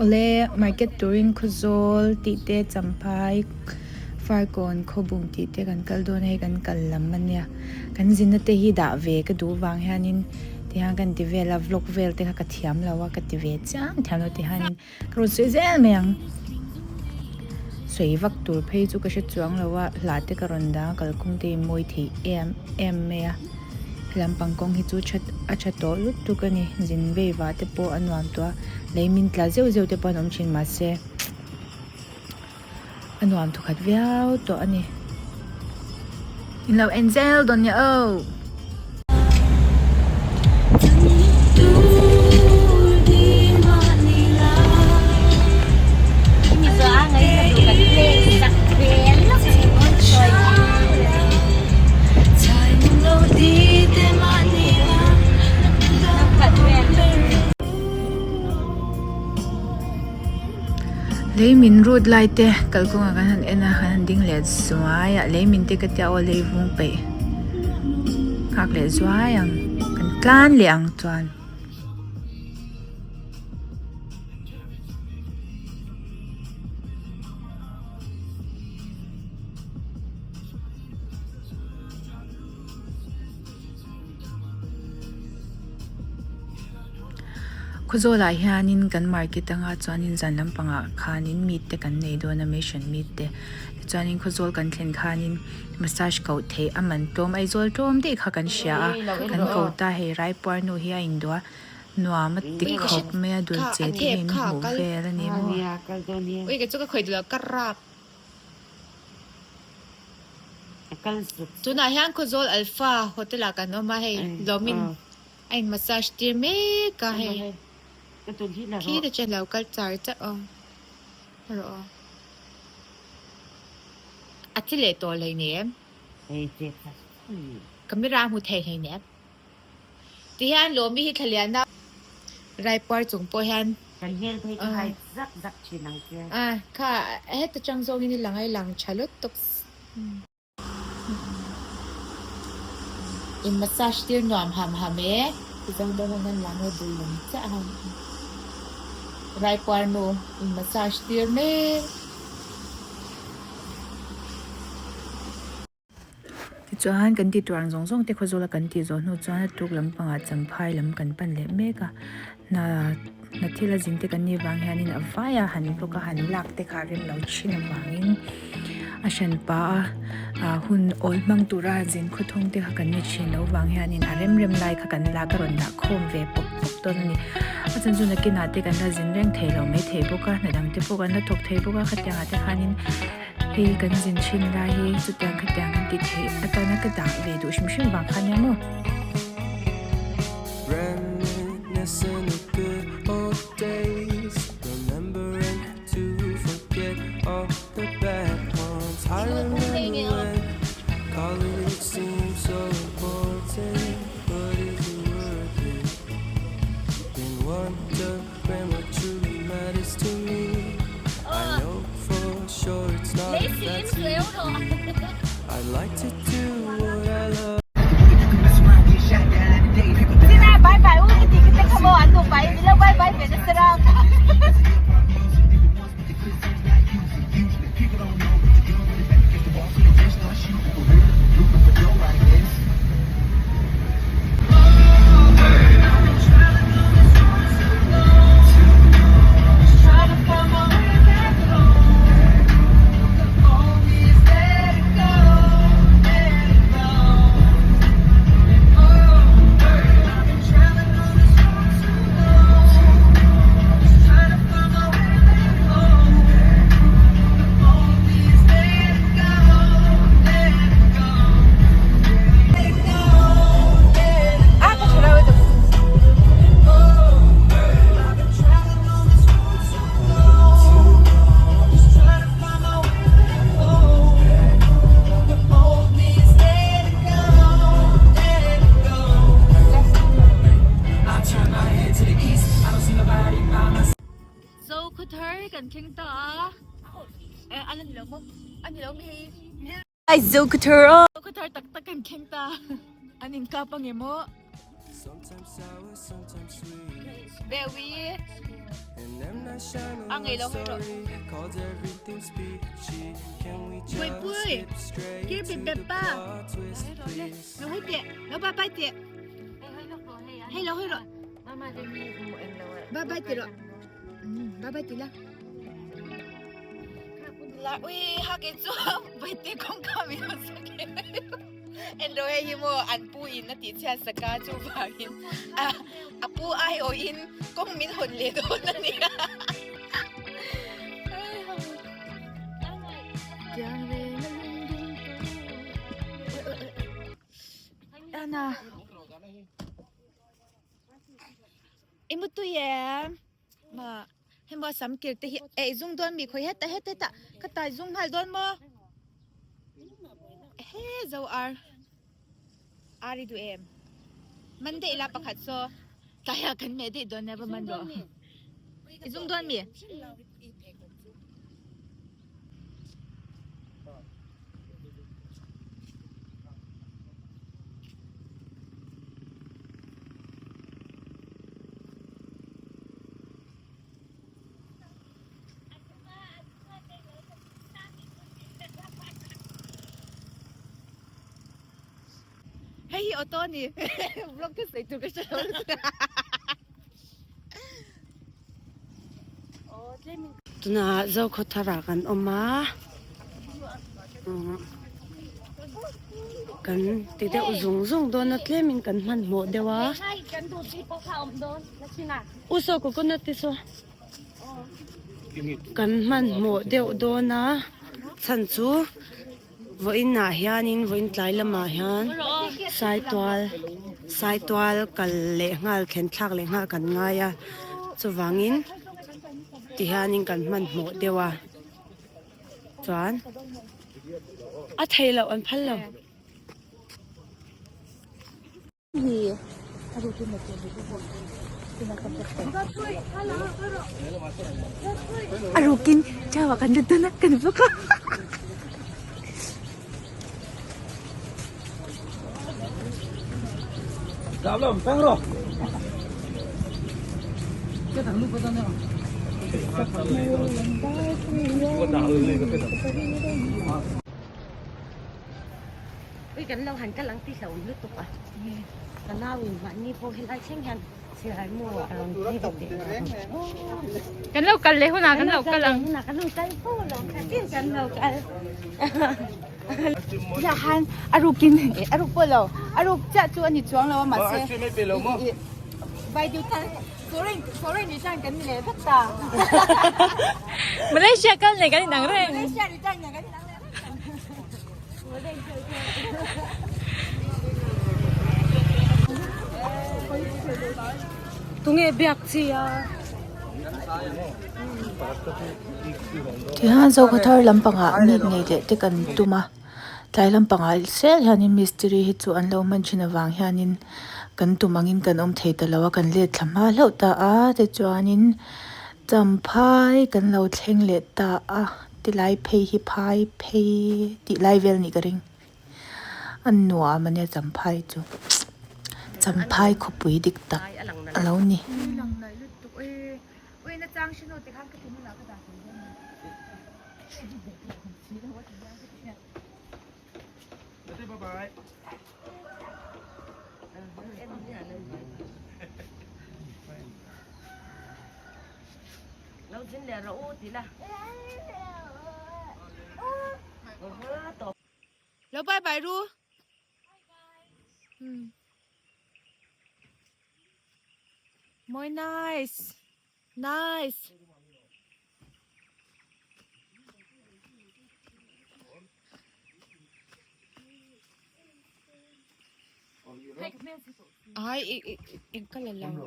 Awle market turin Khawzawl tih te Champhai Farkawn Khawbung tih te kan kal dawn a hei kan kal lam a nia kan zinna te hi dah ve ka duh vang hianin tihian kan ti vel a vlog vel te kha ka thiam lo a ka ti ve chiam thiam lo tihianin Ka rawn sawi zel mai ang. Sawi vak tur phei chu ka hre chuang lo a, hla te ka rawn dang a, kalkawng te hi mawi thei em em mai a. He lampang kawng hi chu tha a tha tawh lutuk a ni, zin vei vah te pawh a nuam tawh a, lei min tla zeuh zeuh te pawh an awm thin mahse a nuam thawkhat viau tawh a ni. In lo en zel dawn nia aw. Lei min rut lai te kalkawngah kan han en a kan han ding leh zuai a lei min te ka tia aw lei vung peih nghak leh zuai ang kan tlan leh ang chuan. Khawzawlah hianin kan market anga chuanin zan lampangah khanin meet te kan nei dawn a mission meet te tichuanin khawzawl kan thlen khanin massage koh theih a man tlawm Aizawl tlawm daih kha kan hria a kan ko ta hei Raipuar nu hi a induh a nuam a ti khawp mai a dul che te hi min hmuh vel a ni maw. Tunah hian Khawzawl Alpha Hotel ah kan awm a hei lawmin a in massage tir mek a hei khi te chuan lo kal char char aw rawh aw a thi leh tawh hleinem camera a hmu thei hleinem. Tihian Lawmi hi thlaliana Raipuar chung pawh hian Kan hmel phei chu hai zak zak thin ang che. A kha heta tang zawngin i lang a i lang tha lutuk. In massage tir nuam ham ham e. Ti zawng dawn hian an lang e bul lam chiah han Raipuar nu in massage tir mek. Tichuan kan tih tur ang zawng zawng te khawzawla kan tih zawh hnu chuan a tuk lampangah champhai lam kan pan leh mek a hna hna thil a zin te kan nih vang hianin a vaia han vlog a han lak te kha a rem lo thin avangin a hran pah a ah hun awl hmang tura zin khawthawng te kha kan ni thin loh vang hianin a rem rem lai kha kan lak a rawn dah khawm ve pawp pawp dawn a ni a chan chu nakinah te kan la zin reng thei lo maithei bawk a hna dang te pawh kan la thawk thei bawk a khatiangah te khanin. Hei kan zin thin lai hi chutiang khatiang kan ti theih atana ka dah ve duh hrim hrim vang kha nia maw. Zo khawthar kan thleng ta a eh a la ni lo maw a ni lo mi hei. Ai zo khawthar aw. Zo khawthar tak tak kan thleng ta an inkap ange maw. Bawi a ngei lo hei rawh. Buaipui kir bip bep pa. Lo hei teh lo bye bye teh. Hei lo hei rawh. Bye bye ti rawh. Bye bye ti la. La ui ha ke chu Baite kawngka min rawn sak e. En rawh hei hi maw an pu in a tih chhiat sak a chuvangin a a pu aiawhin kawng min hawn leh dawn a nia. Ana I mutui em? Ma hei maw sam kir te hi eh zung dawn mi khawi heta heta heta ka tai zung nghal dawn maw he zo ar ar i duh em man daih la pakhat saw tlaiah kan meh daih dawn nia va man rawh i zung dawn mi. Hei hi auto a ni vlog ka sawi tur ka hre lo lutuk a. Tunah Zokhawthar ah kan awm a kan ti deuh zung zung dawn a tlem in kan hmanhmawh deuh a u saw coconut te saw kan hmanhmawh deuh dawn a chhan chu vawiin ah hianin vawiin tlai lamah hian saitual saitual kal leh nghal thlen thlak leh nghal kan ngai a chuvangin tihianin kan hmanhmawh deuh a chuan a thei loh an phal lo. A rukin chau ah kan lut dawn a kan vlog a. Ui kan lo han kal ang ti hlauh lutuk a ka nau in mahni pawh helai thleng hian silai mu ah a rawn phei vek teh Kan lo kal leh hunah kan lo kal ang. Hunah kan lo kal fo lo kha tin kan lo kal. Ya han a rukin a ruk pawh lo a ruk chiah chu a ni chuang lo a mahse vai deuh tan foreign foreign return kan ni leh vek ta. Malaysia kal nei kan inang reng. Malaysia return nei kan inang reng. Tunge biak chi a. Tihian Zokhawthar lampangah meet nei leh te kan tum a, tlai lampangah sel hianin mistiri hi chu an lo hman thin avang hianin kan tum angin kan awm thei ta lo a, kan let thla hma hlauh ta a, tichuanin champhai kan lo thleng leh ta a. Tilai phei hi phai phei tih lai vel nih ka ring. A nuam a nia champhai chu. Champhai khawpui dik tak a lo ni. Lo zin leh rawh u ti la. Lo bye bye ru. Moi nice. Nice. Ai i i eng ka la lo.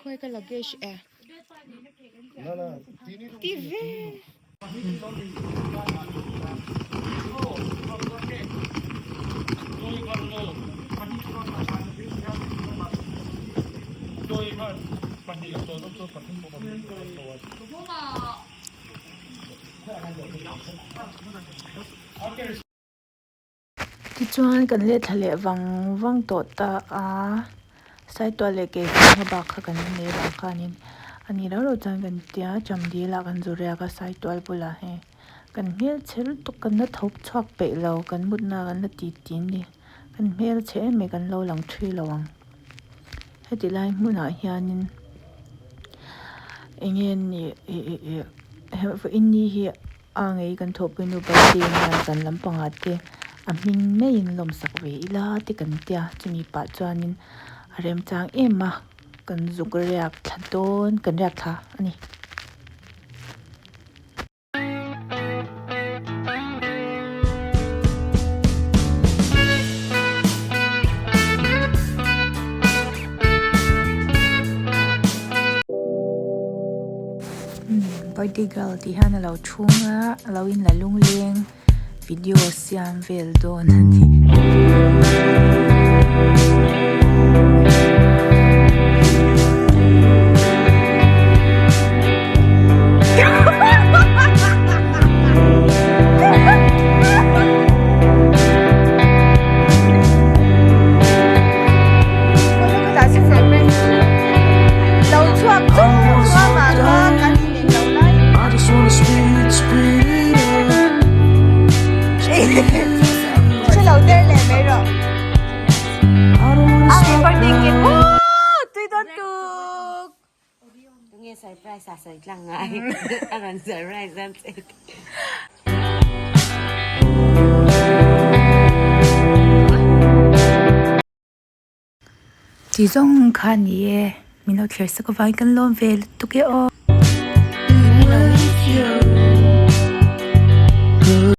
Khawi ka luggage e ti ve. Tichuan kan let thla leh vang vang tawh ta a, Saitual leh Keifang hmabak kha kan la nei vang khanin a ni lo lo chuan kan tia Chamdil ah kan zu riak a Saitual bulah hei kan hmelchhe lutuk kan la tho chhuak peih lo kan mutna kan la ti ti a ni kan hmelchhe em mai kan lo lang thui lo ang heti lai hmunah hianin eng nge ni ih ih ih vawiin ni hi. A ngei kan thawhpui nu birthday nia zan lampangah te a hming maiin lawmsak ve ila te kan tia chumi pah chuanin a remchang em a kan zuk riak thla dawn kan riak thla a ni. Birthday girl tih hian a lo thung a a lo in la lungleng video siam vel dawn a ni. Ti zawng kha a ni e, min lo thlir sak avangin kan lawm ve lutuk e aw.